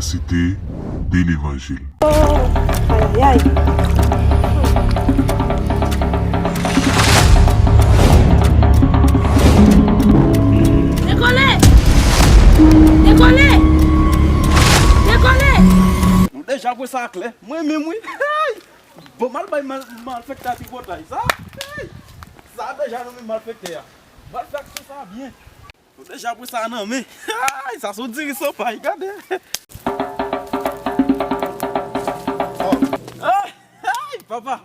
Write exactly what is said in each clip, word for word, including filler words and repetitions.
Site de levanjil. Ayayay. Dekole! Dekole! Dekole! Nou deja pran sa klè. Mwen menm wi. Bon, m al bay mal-, malfektè a tripotay sa. Sa deja nou menm malfektè a. M al fè aksyon sa byen. Nou deja pran sa nan men. Ay, sa se yon diri san pay, gade. Ay, ay, papa.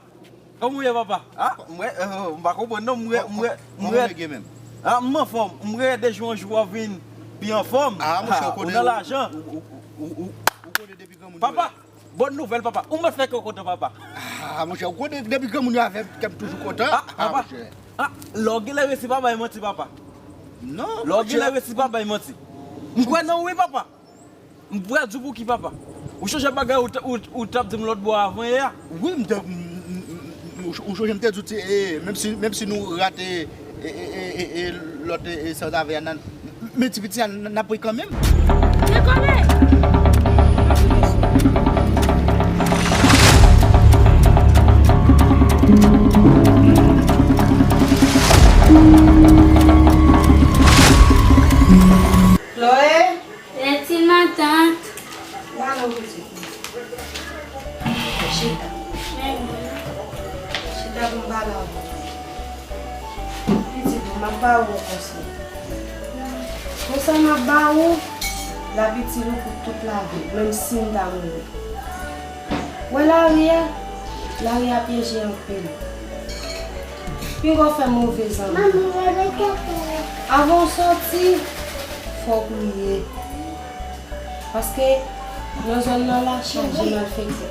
Kòman w ye, papa? Ah, m wè, euh, m pa konprann non, m wè, m wè, m wè. Ah, m anfòm. M wè de jou an jou w ap vin pi anfòm. Ah, monchè, ou konnen ou nan lajan. Ou konnen depi granmoun yo la. Papa, bòn nouvèl, papa. Ou mèt fè kè w kontan, papa. Ah, monchè, ou konnen depi granmoun yo avè m, kè m toujou kontan. Ah, papa. Ah, lè w genlè resi pa bay manti, papa. Non, monchè. Lè w genlè resi pa bay manti. M kwè nan ou wi, papa. M kwè di w pou ki, papa. Ou chonje bagay ou t-, ou, ou t ap di m lòt bò avan yè a? Wi, m te, m, m, m, ou, ou chonje m te di w ti, e, menm si, menm si nou rate, e, e, e, e, e, lòt, e, e, sèt avè a nan, men ti piti a n-, n ap ri kanmenm. Dekole! Chloé? Lètil matant. Ba non pitit mwen. Chita. Chita pou m pale avè w. Pitit mwen, m ap ba ou yon konsèy. Konsèy m ap ba ou, l ap itil ou pou tout lavi, menm si m ta mouri. Wè lari a, lari a pyeje anpil. Pinga w fè move zanmi. Avan w soti, fò w priye. Paske nan zòn nan la chaje malfektè.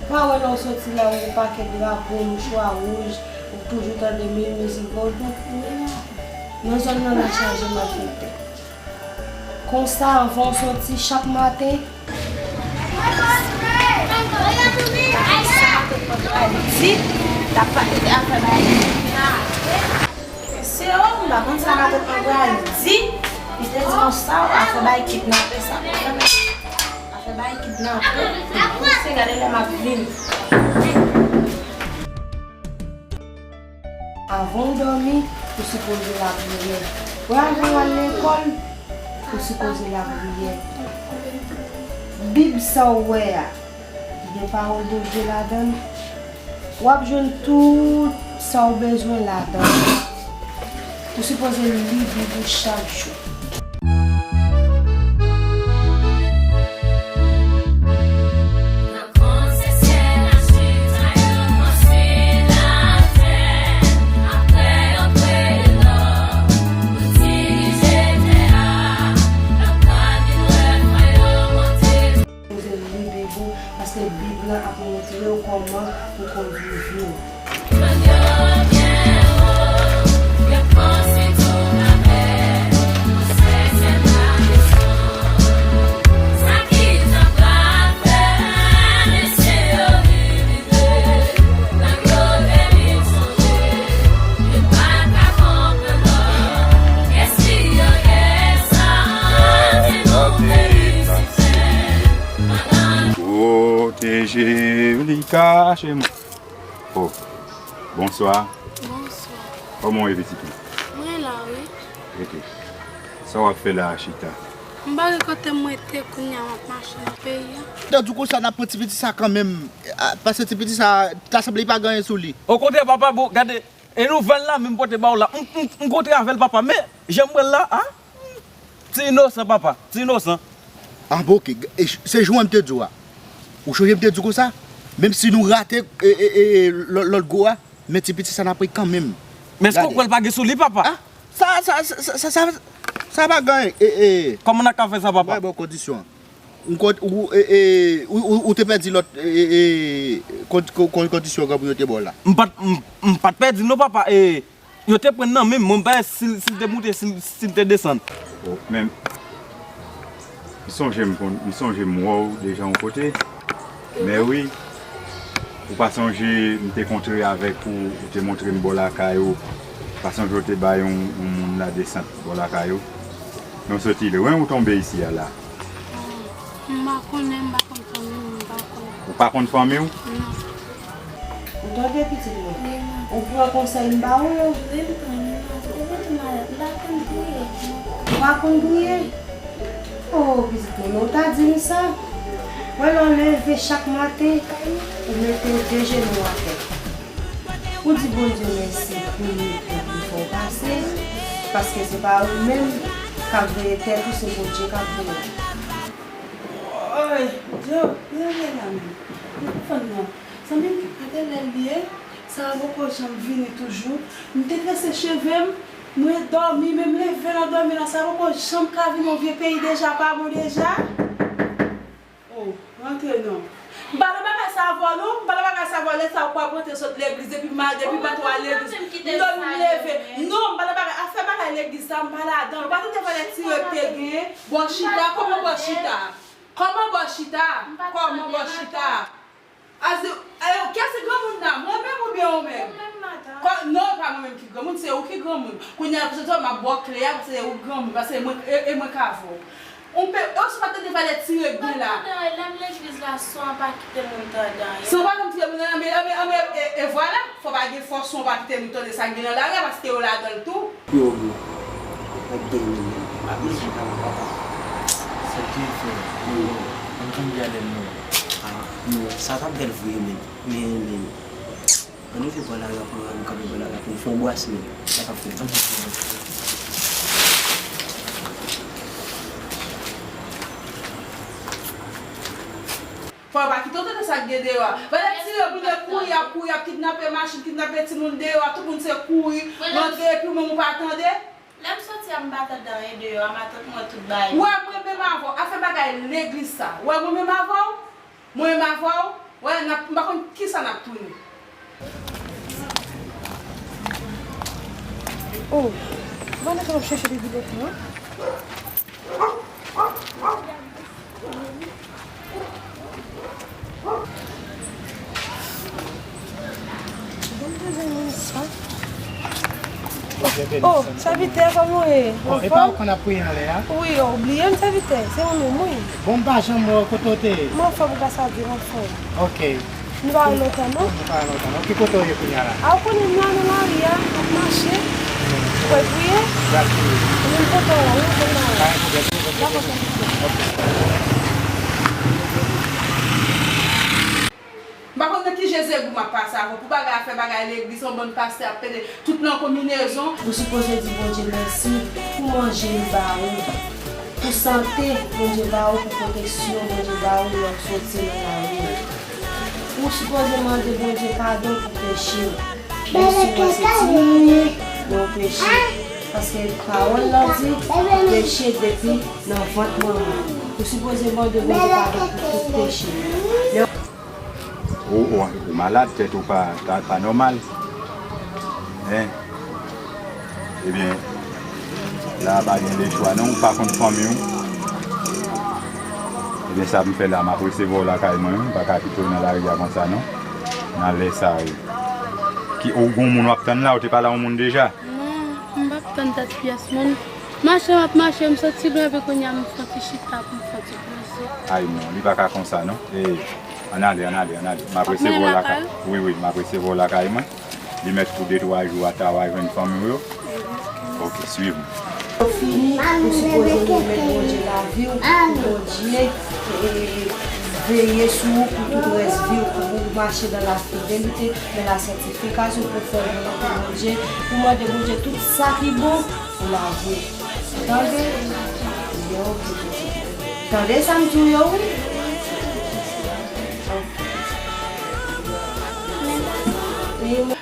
Ou pa wè lè w soti la, ou pakèt drapo, mouchwa wouj, ou toujou tande mil mizik vodou. Nan zòn nan la chaje malfektè. Konsa, anvan w soti chak maten, di, t ap pale de afè bay. Se ou, m pa konn sa matant mwen pral di. Li te di konsa, afè bay kidnape sa. Afè bay kidnape. Se gade lè m ap vin. Avan w dòmi, ou sipoze lapriyè. Wè, avan w al lekòl, ou sipoze lapriyè. Bib sa w wè a, gen pawòl Bondye ladan l. W ap jwenn tout sa w bezwen ladan l. Ou sipoze li Bib ou chak jou. Poze li Bib ou, paske Bib lan ap montre w kòman pou kondui vi w. Pwoteje m, li kache m. Oh, bonswa. Bonswa. Kòman w ye, pitit mwen? Mwen la, wi. Ok. Sa w ap fè la a, chita? M pa gen kote m rete, kounye a m ap mache nan peyi a. Nan di w konsa, n ap pran ti piti sa kanmenm. A, paske ti piti sa, ta sanble li pa gen anyen sou li. Okontrè, papa, bon, gade, e nouvèl la menm pote ba w la. M, m, m kontre avè l, papa, men jan m wè l la, a? Ti inosan, papa. Ti inosan. Ah, bon, ok. E, se jou an m te di w a. Ou chonje m te di w konsa? Menm si nou rate, e, e, e, lò-, lòt gwo a, men ti piti sa n ap ri kanmenm. Men èske w kwè l pa gen sou li, papa? Ah, sa, sa, sa pa gen anyen. E, e. Kòman n a ka fè sa, papa? Mwen, bon, kondisyon an. M kon-, ou, e, e, ou, ou, ou te pèdi lòt, e, e, e, kon-, kon-, kon-, kondisyon granmoun yo te ba w la. M pa t, m, m pa t pèdi non, papa. E, Yo te pran nan men m, mwen m pa wè si l, si l te moute, si l, si l te desann. Oh, men, m sonje m konn, m sonje m wè w deja yon kote. Men wi, ou pa sonje m te kontre avèk ou, ou te montre m bò lakay ou. Ou pa sonje w te bay yon, yon moun ladesant bò lakay ou. Men w soti lwen ou tonbe isi a la. M pa konnen, m pa konn fanmi m, m pa konnen. Ou pa konn fanmi w? Non. Ou tande, pitit mwen? Wi, manman. Ou pran konsèy m ba ou yo? Wi, m pran, manman. Ou konn malad, m pa konn priye. Ou pa konn priye? Oh, pitit mwen, ou ta di m sa. Wè, lè w leve chak maten, ou mete de jenou atè. Ou di Bondye mèsi pou li, pou li fè w pase, paske se pa ou menm k ap veye tèt ou, se Bondye k ap veye w. Oy, Dye, leve la menm. Ou konn non. Zanmi m, gade lè l ye, sa a poko janm vini toujou. M te trese cheve m, mwen dòmi, men m leve nan dòmi la, sa a poko janm ka vini yon vye peyi deja, pa bon deja. Oh, rantre non. M pa nan bagay sa avè w non, m pa nan bagay sa avè w, lè sa ou pral pote sot legliz, depi ma, depi maten w al legliz, m dòmi m leve. Non, m pa nan bagay, afè bagay legliz sa, m pa ladan l. Ou pa tande valè tirè k te genyen? Bò chita, kòman bò chita? Kòman bò chita? Kòman bò chita? Azi, eh, kiyès ki granmoun la? Mwen menm oubyen ou menm? Ou menm, madanm. Kò, non, pa mwen menm ki granmoun, se ou ki granmoun. Kounye a, pou se sa, m ap ba w kle a, paske se ou ki granmoun, paske mwen, e, e mwen k avè w. Ou pe, e w si w pa tande valè tirè k gen la. M pa tande anyen, lè m legliz la, son an pa kite moun tande anyen. Son pa janm tire moun anyen, anben, anben, anben, e, e vwala, fò pa gen fòs, son pa kite nou tande sa k gen nan lari a, paske yo ladan l tou. Yo, bro. Mwen gen men, men. Mwen bezwen pale papa. Sa k gen frè? Mwen bon. Mwen konn gen alèm non. Ah, non, sa t ap bèl vre, men. Men, men. Ann rive bò lari a pou nou, ann kanpe bò lari a pou nou fè yon bwas, men. Sa k ap fèt? Ann fè yon bwas. Fò yo pa kite w tande sa k gen deyò a. Valè tire moun yo kouri, y ap kouri, y ap kidnape machin, kidnape timoun deyò a, tout moun se kouri, rantre, epi ou menm ou pa tande. Lè m soti a, m pa tande anyen deyò a, matant mwen tout bagay. Wè, mwen menm avè w, afè bagay legliz sa. Wè, mwen menm avè w, mwen menm avè w, wè, n ap, m pa konn kisa n ap tounen. Oh, m pa nan kay ap chèche depi lontan. Oh, sèvitè, kòman w ye? Bon, e pa ou konn ap priye anlè a? Wi, ou bliye m, sèvitè, se mwen menm, wi. Bon, m pa janm wè w, kote w te ye? M anfòm, gras a Dye, m anfòm. Ok. Nou pa wè lontan, non? Nou pa wè lontan, non. Ki kote w ye kounye a la? A, ou konnen m la nan lari a, m ap mache. Ou kwè priye? M ap priye. Ou menm kote w la, ou menm kote w la. Pa gen pwoblèm, nou konn kote nou ye. Ok. M pa konn nan ki Jezebou m ap pase avè w. Pou bagay afè bagay legliz, yon bann pastè ap pede, tout nan konbinezon. Ou sipoze di Bondye mèsi pou manje l ba ou, pou sante Bondye ba ou, pou pwoteksyon Bondye ba ou lè w soti nan lari. Ou sipoze mande Bondye padon pou peche w. Menm si w wè se ti moun, men w peche. Paske pawòl la di, peche depi nan vant manman. Ou sipoze mande Bondye padon pou tout peche. Ou, ou, ou malad, tèt ou pa, pa, pa nòmal. Hein? Ebyen, la a pa gen lechwa non, ou pa konn fanmi w. Ebyen, sa m fè la, m ap resevwa w lakay mwen, wi, m pa ka kite w nan lari a konsa non. Nan lè sa, wi. Ki, ou gon moun w ap tann la, ou te pale a yon moun deja? Non, m p ap tann dat pyès moun. Mache m ap mache, m soti lwen, epi kounye a m fè yon ti chita pou m fè yon ti poze. Ay non, li pa ka konsa non. E, ann ale, ann ale, ann ale. M ap resevwa w lakay. Wi, wi, m ap resevwa w lakay mwen. Li mèt pou de twa jou, ata w a jwenn fanmi w yo. Ok, swiv mwen. Lè w fini, ou sipoze remèt Bondye lavi w pou Bondye, e, veye sou ou pou tout rès vi w, pou ou mache nan lafidelite, nan lasantifikasyon, pou fè volonte Bondye, pou mande Bondye tout sa ki bon pou lavi w. Tande? Yo, tande sa m di w yo, wi.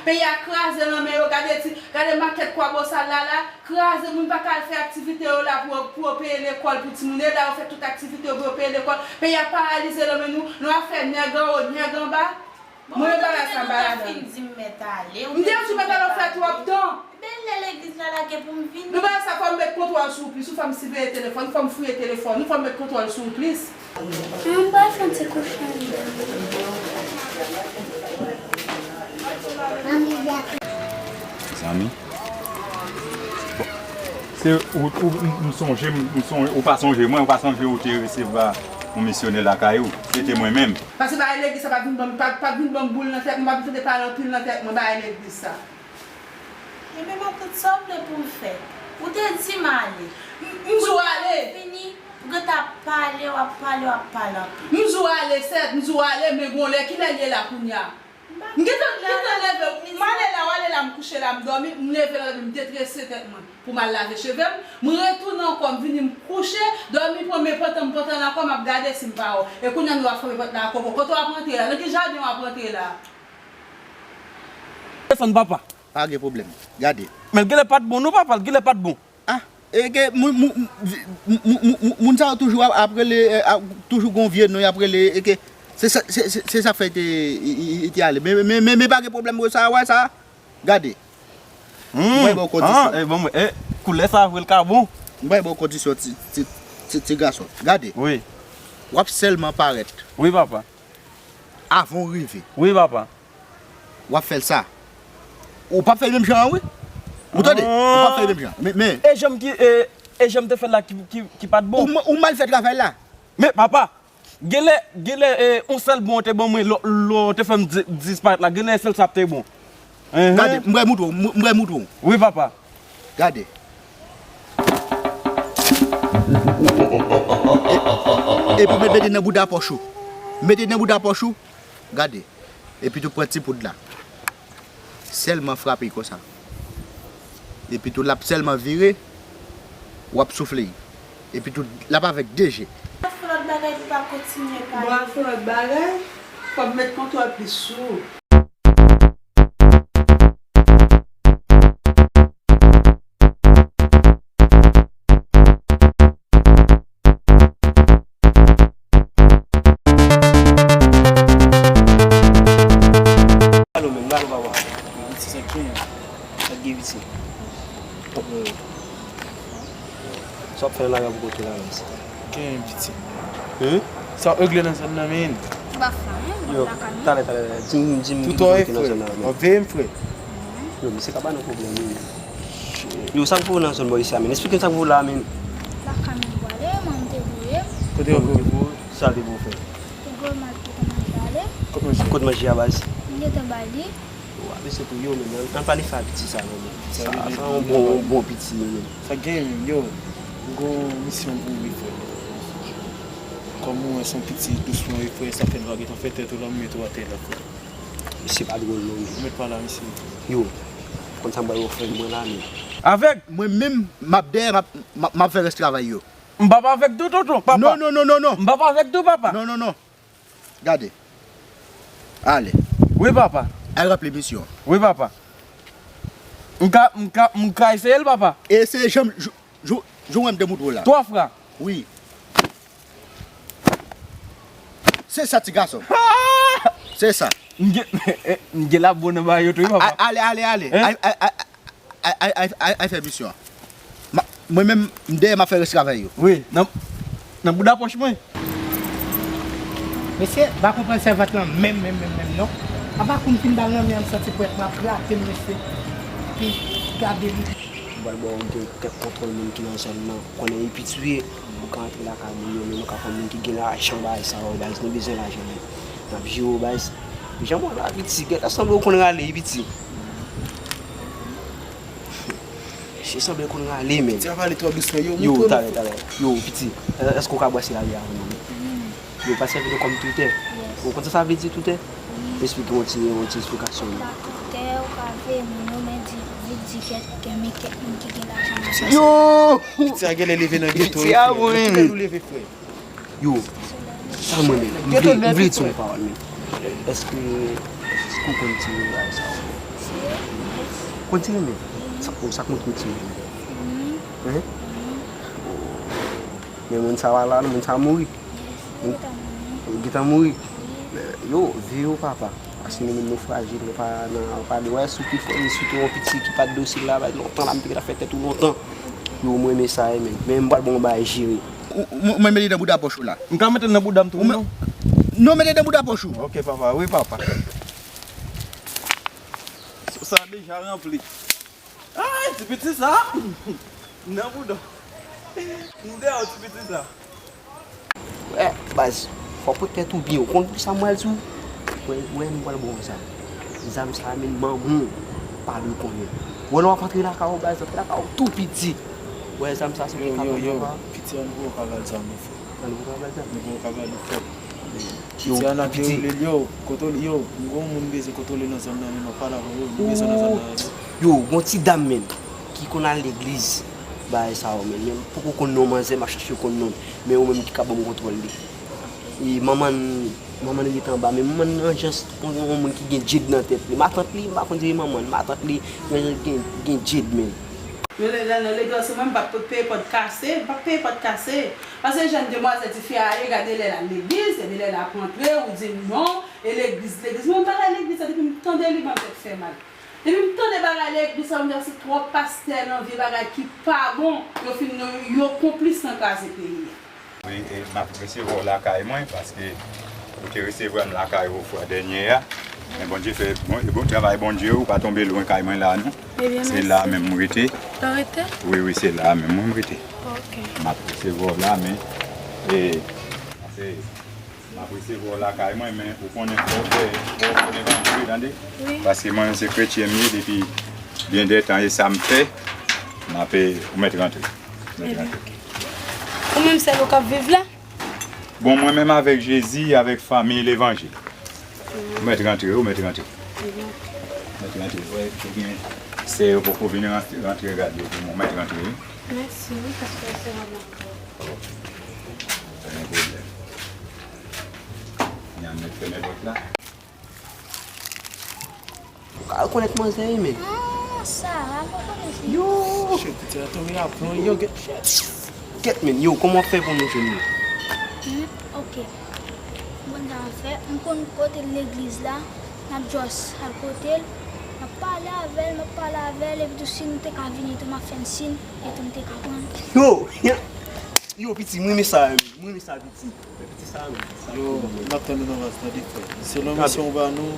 Peyi a kraze nan men yo, gade ti, gade makèt Kwabosal la, la, kraze, moun pa ka al fè aktivite yo la pou yo, pou yo peye lekòl pou timoun yo, la yo fè tout aktivite yo pou yo peye lekòl. Peyi a paralize nan men nou, nou ap fè nèg anwo, nèg anba. Mwen, bagay sa m pa ladan l. M te di w mèt ale, ou fè twòp tan. Ebyen, lè legliz la lage pou m vini. Nou bagay sa, fò m met kontwòl sou ou plis, ou fè m siveye telefòn, fò m fouye telefòn ou, fò m met kontwòl sou ou plis. M pral fè yon ti kouche anndan. Zanmi. Bon. Se ou, ou, m, m sonje, m, m sonje, ou pa sonje mwen, ou pa sonje ou te resevwa Yon misyonè lakay ou, se te mwen menm. Pase bagay legliz sa pa t vin ban m, pa, pa t vin ban m boul nan tèt mwen, pa t vin tande pale anpil nan tèt mwen, bagay legliz sa. Ebyen matant, sa w vle pou m fè? Ou te di m ale. M di w ale. Fini, ou gentan ap pale, w ap pale, w ap pale anpil. M di w ale sèt, m di w ale, men gon lè kilè l ye la kounye a? M gentan, m gentan leve, m ale la, w ale la, m kouche la, m dòmi, m leve la, m detrese tèt mwen pou m al lave cheve m, m retounen ankò, m vini m kouche, dòmi pran m, men pantan m pantan la ankò, m ap gade si m pa wè w. E kounye a nou ap frape pòt la ankò, kote w ap rantre la, nan ki jaden w ap rantre la? Desann papa. Pa gen pwoblèm. Gade. Men l genlè pa t bon non papa, l genlè pa t bon. Ah, e ke moun moun moun moun moun moun sa yo toujou ap ap rele, eh, ap toujou gon vye non y ap rele, e ke se sa se se se sa k fè te li te ale. Men men men men pa gen pwoblèm wè sa, wè sa. Gade. Mwen ba w kondisyon. Ah, e bon, e koulè sa vre l ka bon. Mwen ba w kondisyon ti ti ti ti gason. Gade. Wi. W ap sèlman parèt. Wi papa. Avan w rive. Wi papa. W ap fè l sa. Ou p ap fè l menm jan an wi. Ou tande? Ou p ap fè l menm jan. Men men. E jan m ki e e jan m te fè l la ki ki ki pa t bon. Ou mal fè travay la. Men papa, genlè genlè e yon sèl bon w te ban mwen lè w te fè m disparèt la, genlè sèl sa te bon. Enhen. Gade, m pral moutre w, m pral moutre w. Wi papa. Gade. Epi mete nan bouda pòch ou. Mete nan bouda pòch ou. Gade. Epi tou pran ti poud la. Sèlman frape konsa. Epi tou l ap sèlman vire. W ap soufle. Epi tou l ap avèk de je. Ou pral fè lòt bagay pou pa kontinye pale. Ou pral fè lòt bagay. Fò m met kontwòl plis sou ou. Alo menm, alo papa. Piti sa k gen? Sa k gen piti? Sa w ap fè nan lari a pou kote la menm sa? Gen piti. Sa w regle nan zòn nan menm? Yo, talè, talè, talè. Di m, di m ki kote nan zòn nan menm. W ap veye m frè? Yo, misye ka ba nou pwoblèm wi. Yo, sa k voye w nan zòn bò isi a menm? Esplike m sa k voye w la menm. Lakay mwen m prale, manman m te voye m. Kote yo voye w? Sa l te voye w fè? Te voye m al pote manje ale. Kot manje? Kot manje a baz? M gentan bay li. Yo, a mesye pou yo menm, ann, ann pa ni fè a piti sa non menm. Sa, sa yon bon, yon bon piti wi menm. Sa k genyen menm, yo, m gon misyon pou ou wi frè. Kòm ou wè se yon piti dous mwen wi frè, sa fè m pa gentan fè tèt ou la, m mete w atè la frè. Mesye pa dwòl non menm. Ou mèt pale a mesye. Yo, konn sa m pral ofri mwen la menm. Avèg! Mwen menm, m ap dèyè, m ap, m ap, m ap fè rès travay yo. M p ap avèg tou tonton, papa. Non, non, non, non, non. M p ap avèg tou, papa. Non, non, non. Gade. Ale. Wi, papa. Al ranpli misyon. Wi, papa. M ka, m ka, m ka eseye l, papa. Eseye jan, jan, jan, jan w wè m te moutre w la. Twa fwa. Wi. Se sa, ti gason. Se sa. M gen, m gen labo nan bagay yo tou, wi, papa. Ale, ale, ale. Al, al, al, Al, al, al, al, al fè misyon an. Mwen menm, m dèyè m ap fè rès travay yo. Wi, nan, nan bouda pòch mwen. Mesye, m pa konprann sèvant lan menm, menm, menm, menm non. Apa kou m fin ba l nan men an, m santi pwèt mwen ap grate m, mesye. Epi, gade li. M pral ba w kèk kontwòl moun ki nan zòn nan. Ou konnen epi tou ye, ou ka antre lakay moun yo, men nou ka pran moun ki gen lajan, bagay sa yo, baz, nou bezwen lajan, men. N ap jere w, baz. Jan m wè w la, piti, gentan sanble w konn rale, wi, piti. Mesye sanble konn rale, men. Ti a pale twò dous, men yo, yo, talè, talè. Yo, piti, èske w ka brase lari a avè m, men? Yo, pa sèvi nou kòm toutè. Ou konn sa sa vle di, toutè? Esplike yon ti, yon ti esplikasyon. Ou pa toutè, ou pa veye moun yo, men di, vit di kèk, kèk, men kèk moun ki gen lajan nan sa. Yo! Piti a genlè leve nan geto, wi, frè. Nan ki lè nou leve, frè? Yo, sa mwen menm, m vle, m vle di yon pawòl menm. Èske, èske w konn tire bagay sa yo? Konn tire men? Sa, oh, sa k montre w tire men? Hein? Men moun sa a la, moun sa a mouri. Li gentan mouri. Yo, veye w papa. Paske nou menm nou frajil, nou pa nan, nou pa dwe sou pi fò, e sitou yon piti ki pa t dosil la, bay lontan la, m te gentan fè tèt ou lontan. Yo, m renmen sa, wi, men. Men m pral ba w yon bagay jere. Ou, ou, ou mete nan bouda pòch ou la. M ka mete l nan bouda m tou, non? Non, mete nan bouda pòch ou. Ok, papa. Wi, papa. Sa deja ranpli. Ay, ti piti sa. Nan bouda. M deyò, ti piti sa. Wè, Baz, fòk ou tèt ou byen, ou konn pou sa m pral di w. Wè, wè, m pral ba w zam. Zam sa a, men manman w pa dwe konnen. Wè, lè w ap antre lakay ou, baz, antre lakay ou tou piti. Wè, zam sa a, se pou yo ka pran nan pa. Piti, an nou poko ka ba l zam, non, frè. An nou poko ka ba l zam. Nou poko ka ba l, frè. Yo, piti, an ap dewoule l, yo, kote w, yo, m gon moun bezwen, kote w le nan zòn nan, men m ap pale avè w, yo, nou bezwen nan zòn nan, yo. Yo, gon ti dam, men, ki konn al legliz, bagay sa yo, men, men m poko konn non manzè, m ap chache konn non l, men ou menm ki ka ban m kontwòl li. E manman n, manman n ret anba, men manman n nan jans yon, yon moun ki gen djed nan tèt li. Matant li, m pa konn si se manman n, matant li, gen, gen, gen djed, men. Nou lè nan legliz, mwen, m p ap peye pòt kase, m p ap peye pòt kase. Paske jèn demwazèl, tifi a ale, gade lè l al legliz, gade lè l ap rantre, ou di m non, e legliz, legliz. Mwen, m pa al legliz la, depi m tande li, ban m tèt fè mal. Depi m tande bagay legliz sa, m di se twòp pastè nan vye bagay ki pa bon, yo fin, yo, yo konplis nan kraze peyi a. Wi, e m ap resevwa w lakay mwen, paske ou te resevwa m lakay ou fwa dènye a. Men Bondye fè, bon, e bon travay Bondye, ou pa tonbe lwen kay mwen la, non. Ebyen, mèsi. Se la menm m rete. Ou rete? Wi, wi, se la menm mwen m rete. Ok. M ap resevwa w la, men, e, se, m ap resevwa w lakay mwen, men ou konnen fò w fè, fò w fè levanjil, tande? Wi. Paske mwen menm se kretyen m ye depi byen de tan, e sa m fè, m ap, ou mèt rantre. Ou mèt rantre. Ou menm sèl ou k ap viv la? Bon, mwen menm avèk Jezi, avèk fanmi levanjil. Ou mèt rantre, ou mèt rantre. Ou mèt rantre. Wè, ebyen, sè yo poko vin rantre, rantre gade pou mwen. Ou mèt rantre, wi. Mèsi, wi, paske se vrèman. Pa gen pwoblèm. N a mèt fèmen pòt la. Ou ka rekonèt manzè, wi, men. Ah, Sara, m rekonèt li. Yo! Shit, piti a tonbe a plon, yo, get. Kèt, men, yo, kòman w ap fè pou nou jwenn li? Hmm, ok. M konn sa m ap fè. M konn kote l legliz la. N ap just al kote l. M ap pale avè l, m ap pale avè l, epi tou si nou te ka vini tou, m ap fè n siy, epi tou m te ka pran l. Yo! Yo, piti, m renmen sa, wi. M renmen sa, piti. Yo, n ap tann ou nan baz, tande, frè. Selon misyon ou ba nou, n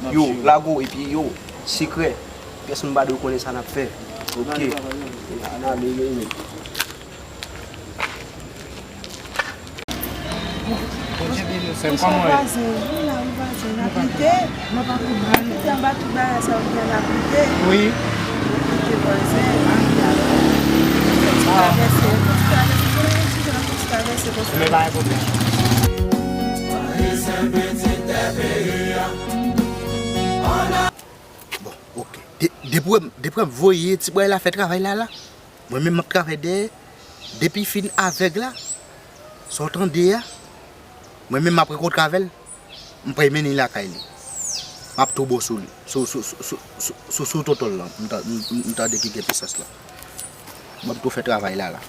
ap jere. Yo, lage w, epi yo, sekrè. Pèsonn pa dwe konnen sa n ap fè. Ok. N ale, n ale, n ale. Bondye beni w, sè m, kòman w ye? Vwazen, wi, la, wi, vwazen, n ap lite. Mwen pa pi mal. Ki te anba tout bagay sa yo ki an ap lite. Wi. Ki te vwazen, ki te travèse, ki te travèse, ki te travèse, ki te travèse. Men pa gen pwoblèm. Bon, ok. De-, depi w, depi w voye ti bway la fè travay la, la. Mwen menm m ap travay dèyè. Depi fin avèg la, sa w tande a, mwen menm m ap rankontre avè l. M pral mennen l lakay li. M ap tou bon sou li. Sou, sou, sou tonton l lan. M ta-, m, m, m tande ki gen pisans lan. Ban m tou fè travay la, la.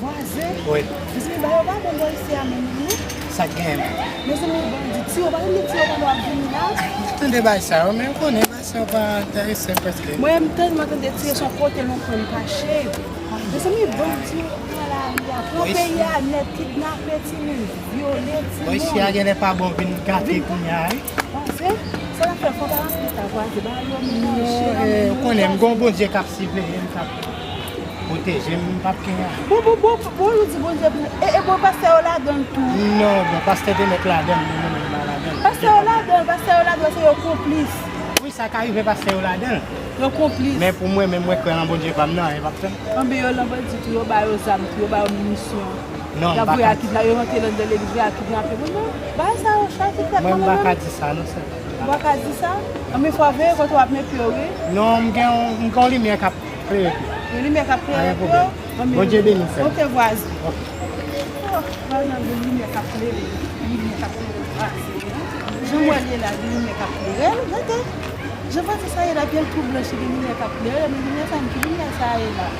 Vwazen? Wi. Mezanmi, bagay yo pa bon bò isi a menm, non? Sa k genyen? Mezanmi, bandi, tiyo, pa tande tiyo pandan w ap vini la? M tande bagay sa yo, men ou konnen bagay sa yo pa enterese m prèske. Mwen, m tèlman tande tiyo, se yon kote lwen m kache. Mezanmi, bandi yo pran lari a, pran peyi a nèt, kidnape timoun, vyole timoun. Bon, isi a genlè pa bon, vin gate kounye a, wi. Panse, sa n ap fè, fò pa rantre ta vwazen, bagay yo manje. Non, eh, ou konnen, m gon Bondye k ap siveye m, k ap pwoteje m, m p ap gen a. Bon, bon, bon, bon, nou di Bondye pou nou. E, e bon, pastè yo ladan l tou. Non, bon, pastè te mèt ladan l, men mwen menm m pa ladan l. Pastè yo ladan l, pastè yo ladan l, se yo konplis. Wi, sa ka rive pastè yo ladan l. Yo konplis. Men pou mwen menm, mwen kwè nan Bondye pa m nan, anyen p ap fè m. Anben yo nan bandi tou, yo ba yo zam tou, yo ba yo minisyon. Non, y ap voye a kidna-, yo rantre anndan legliz, voye a kidnape moun, non. Bagay sa yo chak ti tèt mwen menm. Mwen m pa ka di sa, non, sè. Ou pa ka di sa? Anben fò veye kote w ap met pye w, wi. Non, m gen yon, m gen yon limyè k ap klere. Yon limyè k ap klere pye w? Anben Bondye beni, sè. Monte vwazen. Ok. Oh, vwazen, gen limyè k ap klere. Limyè k ap klere vwazen. Jan w wè l ye la, gen limyè k ap klere l, gade. Jan vwazen sa ye la, byen tou blanch, gen limyè k ap klere, men limyè sa, ki limyè sa ye la?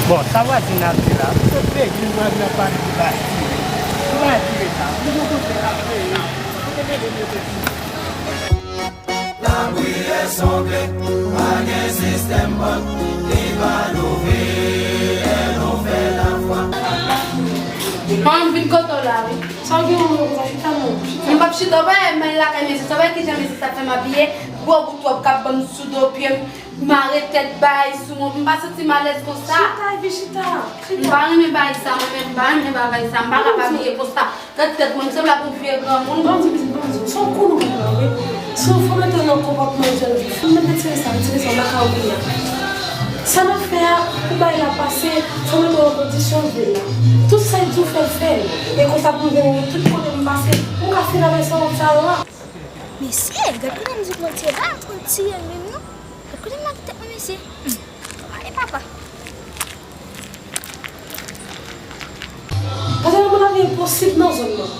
Bon, sa vwazen ap di la, se peyi nou pral nan pati bati. Nou pa tire sa, nou gon kote ap fè la. Kote mete mete tou. Lapriyè sonble, pa gen sistèm bank, li pa louvri, lè nou fè lafwa. Manman, m vin kote w la, wi. Sa w gen, manman, konsa, chita non. M p ap chita, w pa wè m al lakay mesye sa, w pa wè kijan mesye sa fè m abiye, gwo bout wòb k ap ban m sou do pye m, mare tèt bay sou mwen, m pa santi m alèz konsa. Chita, epi chita, chita. M pa renmen bagay sa, mwen menm, m pa renmen bagay sa, m pa ka abiye konsa. Gad tèt mwen, m sanble ak yon vye granmoun. Ban m di, pitit, ban m di, se yon kou nou pran, wi. Si w fò mete w nan konpòtman jèn fi, fò mete retire sa, retire sa, lakay ou ye a. Sa n ap fè a, pou bagay la pase, fò mete w nan kondisyon w vle la. Tout sa y di w fè, fè l. E konsa pou m vin tout kote m pase, m ka fin avèk sa wòb sa yo a. Mesye, gad kote mizik mwen tire la, konn tiye l menm non. Gad kote m lage tèt mwen, mesye. Hmm. Ay, papa. Paske nan moun la gen posib nan zòn nan.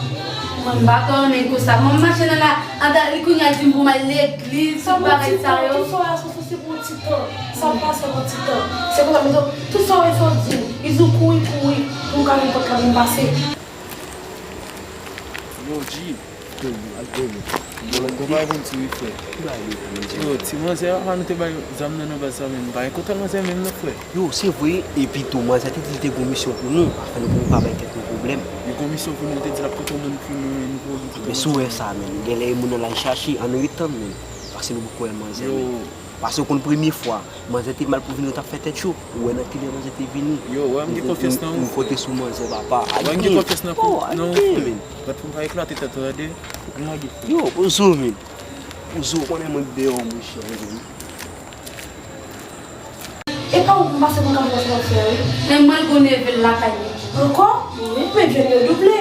Mwen m pa konn men konsa. Mwen m mache nan la, andan li kounye a di m pou m al legliz, tout bagay sa yo. Sa mwen di, tout sa yo, se pou ti tan. Sa pase pou ti tan. Se konsa, men tout sa yo fè w di m, li di w kouri, kouri, pou m ka vin pot la pou m pase. Yo, G. Yo, ti manzè a, nou te bay zam nan nan baz la menm. M pa gen kontak manzè menm non, frè. Yo, se vre, epi tou, manzè te di li te gon misyon pou nou, afè nou pou nou pa bay tèt nou pwoblèm. Li gon misyon pou nou, li te di l ap pote yon moun pou nou, nou pou nou. Men si w wè sa, menm, genlè e moun nan l al chache, ann ret tann, menm, paske nou poko wè manzè, menm. Paske w konn premye fwa, manzè te mal pou vini, yo t ap fè tèt cho. Ou wè nan kilè manzè te vini. Yo, wè, m gen konfyans nan ou, frè. M konte sou manzè, papa. Wè, m gen konfyans nan ou, frè. Gad pou m pa eklate tèt ou, tande. Fòk m lage, frè. Yo, poze w, men. Poze w, konnen mwen deyò, monchè, wi. E pa ou pou m pase pou m ka fè sa w ap fè a, wi. Men mwen gon neve l lakay li. Ankò? Wi. Men vye m yo double.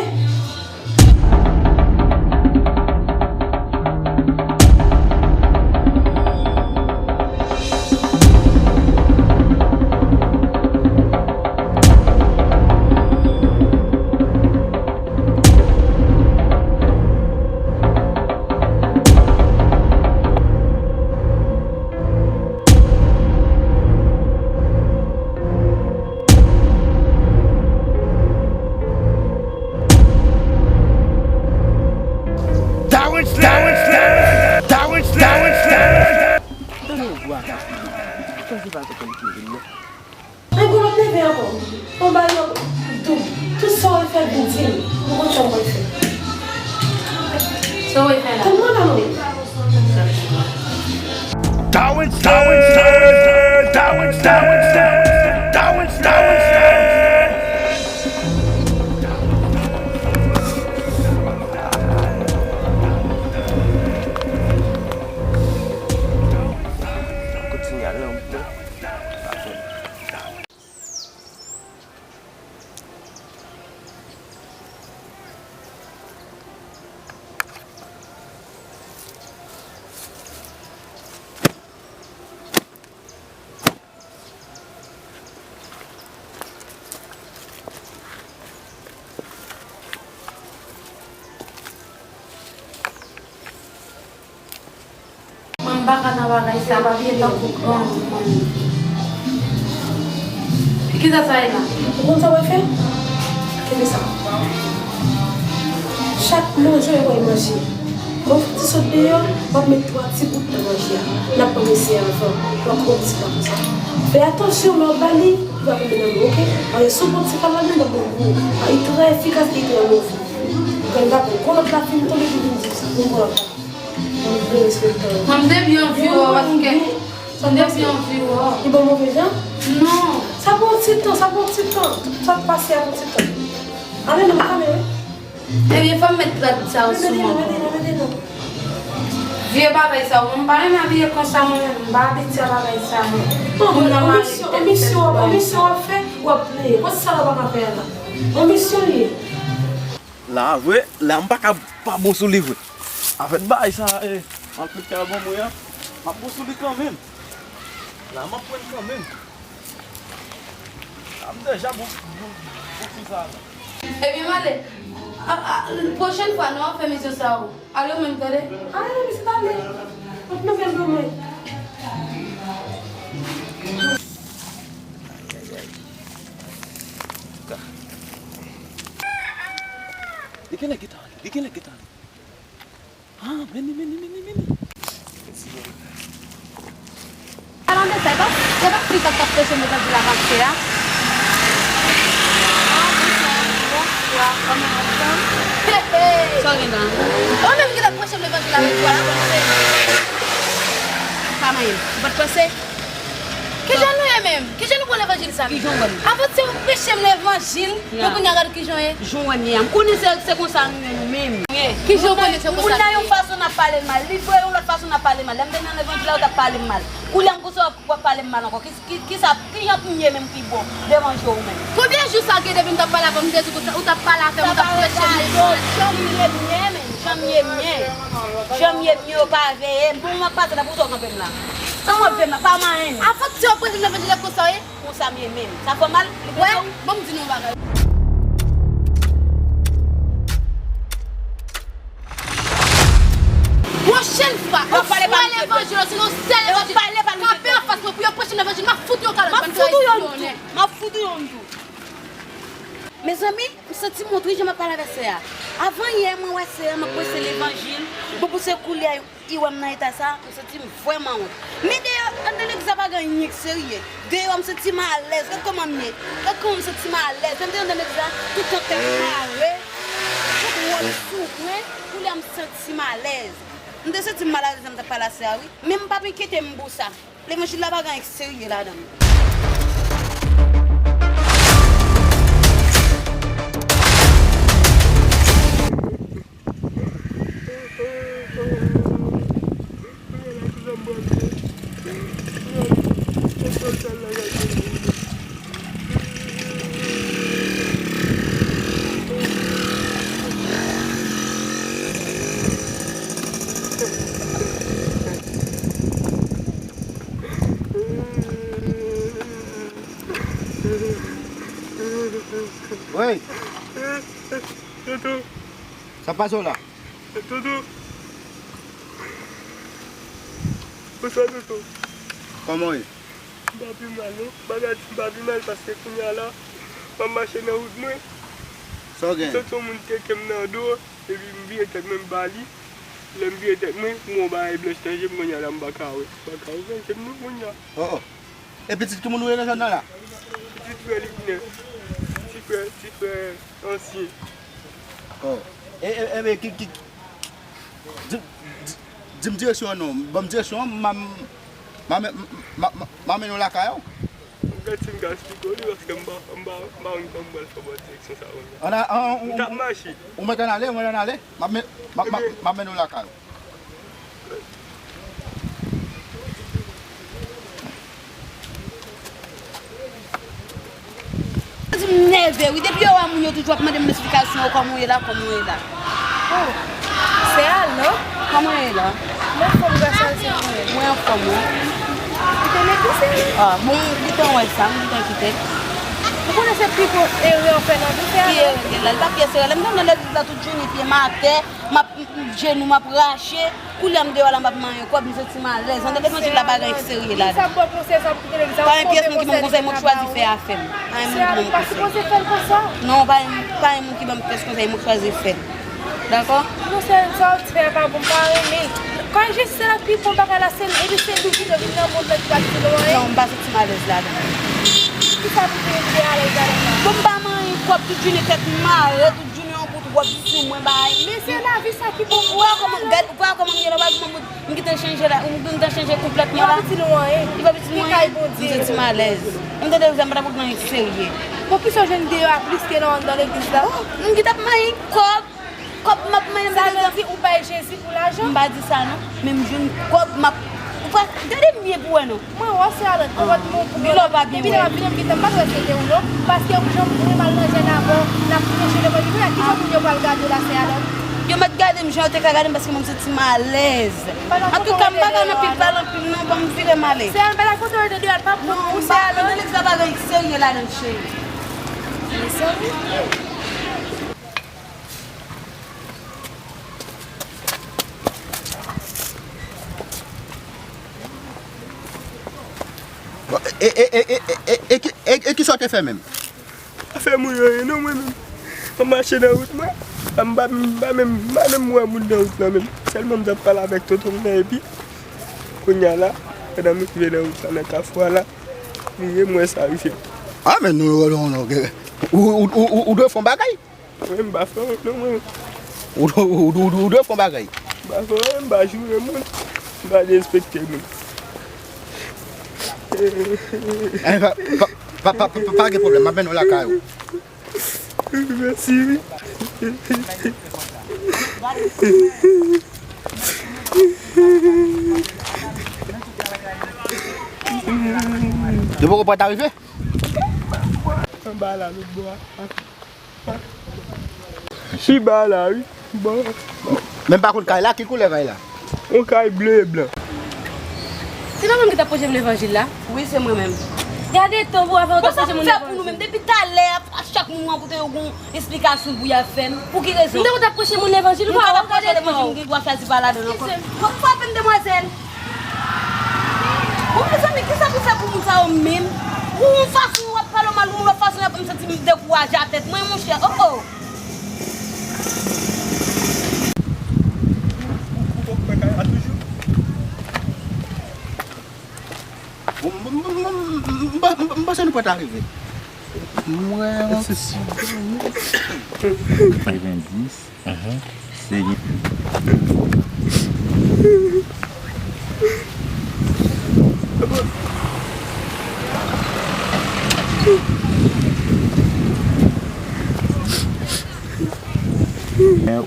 Tande yon vwa. Tande pa konprann ki vin non. Ay, gon lòt neve ankò. Bon, ba yo doub. Tout sa w fè, vin di m. Ou konn sa w fè. Sa w fè la? Tann mwen la non. Darwin Stanley, Darwin Stanley, Darwin Stanley, Darwin Stanley. Kontinye al nan wout nan. Mwen, m pa ka nan bagay sa, pa vye tankou granmoun. Kisa sa ye la? Ou konn sa w fè? Kenbe sa. Chak manje w manje, lè w fouti sot deyò, w ap met twa ti bout nan manje a. N ap pran mesye a anvan. W ap pran ti pa konsa. Fè atansyon lè w ba li, li va tonbe nan men w, oke? Paske si w pran ti pa ladan, l ap bon pou ou. Li trè efikas, li trè move. Ou konn pa konn. Kon lòt la fin tonbe, li vin di w sa. Ou konn pa. Mwen, m te byen anvi wè w, paske m te byen anvi wè w. Li ban w move jan? Non. Sa pran ti tan, sa pran ti tan. Sa k pase a pran ti tan. Ale non, ale, wi. Ebyen, fò m met trad sa yo sou mwen. Mete non, mete non, mete non. Vye bagay sa yo, mwen m pa renmen abiye konsa, mwen menm, m pa abitye a bagay sa yo. Bon, bon, yon misyon, yon misyon w ap fè, w ap plenyen. Bon, se sa w pa ka fè a la. Yon misyon li ye. La vre, la m pa ka pa bon sou li vre. Avèk bagay sa, eh, antre kè ban mwen an, m ap bon sou li kanmenm. La m ap pran kanmenm. La m deja bon, bon, bon sou sa la. Ebyen, m ale. A, a, pwochèn fwa, nou ap fè misyon sa yo. Ale w menm, tande? Ale, pitit, ale. Ap nou fè l goumen. Li genlè gentan ale, li genlè gentan ale. Ah, men li, men li, men li, men li. Palan de sa, e pa, e pa fi sa k t ap preche m levanjil la pase a? Bonswa, bonswa, kòman w ap fè? Hey, hey. Sa w gen la? Ou menm ki t ap preche m levanjil la lòt fwa la, kòman w fè? Pa manyen. Ou pa t panse? Kijan nou ye menm? Kijan nou pran levanjil sa menm? Kijan w wè m? Avan se ou preche m levanjil, men kounye a gade kijan w ye. Jan w wè m ye a. M konnen se, se konsa nou ye nou menm. Kijan w konnen se konsa nou ye? Moun nan yon fason n ap pale l mal. Li vre yon lòt fason n ap pale l mal. Lè m te nan levanjil la, yo t ap pale m mal. Kounye a m konsa w ap pale m mal ankò. Ki, ki, ki sa, ki jan pou m ye menm ki bon devan je w menm? Konbyen jou sa gen depi m t ap pale avè w, m te di w konsa, ou t ap pale avè m, ou t ap preche m levanjil? Jan m ye m ye menm, jan m ye m ye. Jan m ye m ye, yo pa veye m. Pou m ap pase la, pou sa w kanpe m la. Sa w ap veye m la, pa manyen. Avan se w ap preche m levanjil la konsa w ye? Konsa m ye menm. Sa fè w mal? Li wè, ban m di nou yon bagay. Pwochèn fwa, ou fè levanjil, osinon sèl levanjil, kanpe anfas mwen pou yo preche m levanjil, m ap fout yon kalòt, bann trayisyonè. M ap fout ou yon tou. Mezanmi, m santi m wont wi jan m ap pale avèk sè a. Avan yè, mwen wè sè a, m ap preche levanjil. Bon, pou se koulye a, I wè m nan eta sa, m santi m vrèman wont. Men deyò, anndan legliz la pa gen anyen k serye. Deyò, m santi m alèz. Gad kòman m ye. Gad kòman m santi m alèz. Lè m te anndan legliz la, tout tan tèt mare, tout wòch sou mwen, koulye a m santi m alèz. M te santi m malalèz lè m t ap pale a sè a, wi. Men m p ap enkyete m pou sa. Levanjil la pa gen anyen k serye ladan l. Wey! Toto. Sa pase w la? Toto. Bonswa, Toto. Kòman w ye? M pa pi mal, non. Bagay m pa pi mal paske kounye a la, m ap mache nan wout mwen. Sa w gen? M santi yon moun teke m nan do, epi m vire tèt mwen, m ba li. Lè m vire tèt mwen, m wè yon bagay blanch nan je m, kounye a la, m pa ka wè. M pa ka wè je m, non, kounye a. Oh, oh. E pitit ki moun ou ye nan zòn nan la? Pitit frè Liknè. Ti frè, ti frè ansyen. Oh. E, e, e, men ki, ki, di, di, di m direksyon an non. Ban m direksyon an, m a, m a, m a, m a, m a mennen w lakay ou. Gad si m ka esplike w li, paske m pa, m pa, m pa konn kòman m pral fè ba w direksyon sa kounye a. Ann a, an, an, ou, m t ap mache. Ou mèt ann ale, ou mèt ann ale. M ap men-, m ap, m ap, m ap mennen w lakay ou. Di m nève, wi. Depi yo wè moun, yo toujou ap mande m esplikasyon, kòman w ye la, kòman w ye la. Oh, sè a, non? Kòman w ye la? M anfòm, gras a Dye, mwen menm. Mwen anfòm, wi. Ou te neglije? Ah, bon, m gentan wè sa, m gentan kite. Ou konnen se pi gwo erè w fè nan vi w, sè a, non? Ki erè gen la? Li pa pyès erè. Lè m te nan legliz la, tout jounen, pye m atè. M ap, m, m, jenou m ap rache. Koulye a m deyò la, m ap manyen kòb, m santi m alèz. Anndan levanjil la pa gen anyen k serye ladan. Sa bon konsèy, sa pou kite legliz la. Pa gen pyès moun ki ban m konsèy, mwen k chwazi fè afè m. Pa gen moun ki ban m konsèy. Non, pa gen, pa gen moun ki ban m pyès konsèy, mwen k chwazi fè l. Dakò? Non, sè, sa w fè a pa bon, m pa renmen. Kan jis se la pi bon bagay la, se, epi se nou ki dwe vin nan mond lan ki pa kite nou anyen. Non, m pa santi m alèz ladan. Kisa pou te alèz ladan la? Bon, m pa manyen kòb, tout jounen tèt m mare, tout jounen yon bout wòb sou mwen, bay. Men se lavi sa ki bon. Ou pa wè kòman, gad, ou pa wè kòman m ye la, ou pa wè kòman m gentan chanje la, ou gentan chanje konplètman la. Li pa pou di nou anyen. Li pa pou di nou anyen. M santi m alèz. M tande sa, m pa t ap pran anyen serye. Bon, kisa w jwenn deyò a plis ke nan, nan legliz la? Oh, m gentan ap manyen kòb. Kòb m ap manyen, m tande sa. Sa vle di ou bay Jezi pou lajan? M pa di sa non, men m jwenn kòb m ap Gade m byen pou wè non. Mwen wè w, sè Alon, ou wè m pou Bilò pa byen wè. Depi lè w ap vini, m gentan, m pa t wè se te ou non. Paske ou janm vre mal nan jèn avè w, n ap preche levanjil. Kounye a, kijan moun yo pral gade w la, sè Alon? Yo mèt gade m jan yo te ka gade m paske mwen m santi m alèz. Antouka, m pa ka nan pil pale anpil non, ban m vire m ale. Sè Alon, bagay kote w te deyò a, pa pou ou, sè Alon. Non, m pa, legliz la pa gen serye ladan l, cheri. Mezanmi. Bon, e, e, e, e, e, e, e, ki- e, e kisa w te fè menm? Pa fè moun anyen non, mwen menm. Mwen mache nan wout mwen. M pa, m pa menm, m pa menm wè moun nan wout lan menm. Sèlman m t ap pale avèk tonton m nan epi kounye a la, pandan m rive nan wout la, nan kafou a la, m vire m wè sa rive. Ah, men non, non, non, non, ou, ou, ou, ou, ou dwe fè yon bagay. Mwen, m pa fè anyen non, mwen. Ou, ou, ou, ou, ou dwe fè yon bagay. M pa fè anyen, m pa joure moun. M pa derespekte moun. Eh, pa, pa, pa, pa, pa, pa gen pwoblèm, m ap mennen w lakay ou. Mèsi, wi. Yo poko pral rive? Anba la, lòt bò a. Pi ba la, wi. Bon. Men m pa konn kay la, ki koulè kay la? Yon kay ble e blan. Se pa mwen ki t ap preche m levanjil la? Wi, se mwen menm. Gade tan pou avan yo t ap preche moun levanjil. Bon, sa pou nou menm. Depi talè, a, a chak moun rankontre yo gon esplikasyon pou y ap fè m. Pou ki rezon? M te konn t ap preche moun levanjil, ou pa wè, gade tan. M gen dwa chwazi pa ladan l ankò. Bon, frape m, demwazèl. Bon, mezanmi, kisa pou fè pou moun sa yo menm? Ou yon fason w ap pale w mal, yon lòt fason w ap, m santi m dekouraje a tèt mwen, monchè. Oh, oh. Ou, ou, ou poko wè kay la toujou? Bon, m, m, m, m, m, m, m panse nou pral rive. Mwen, yon ti. Katrevenndis. Senyè.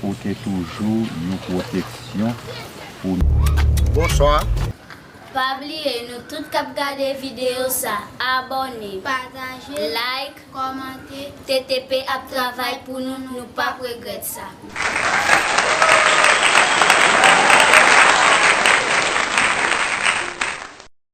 Ou te toujou yon pwoteksyon pou nou. Bonswa. Pa bliye, nou tout k ap gade videyo sa, abòne, pataje, like, kòmante. T T P ap travay pou nou, nou p ap regrèt sa.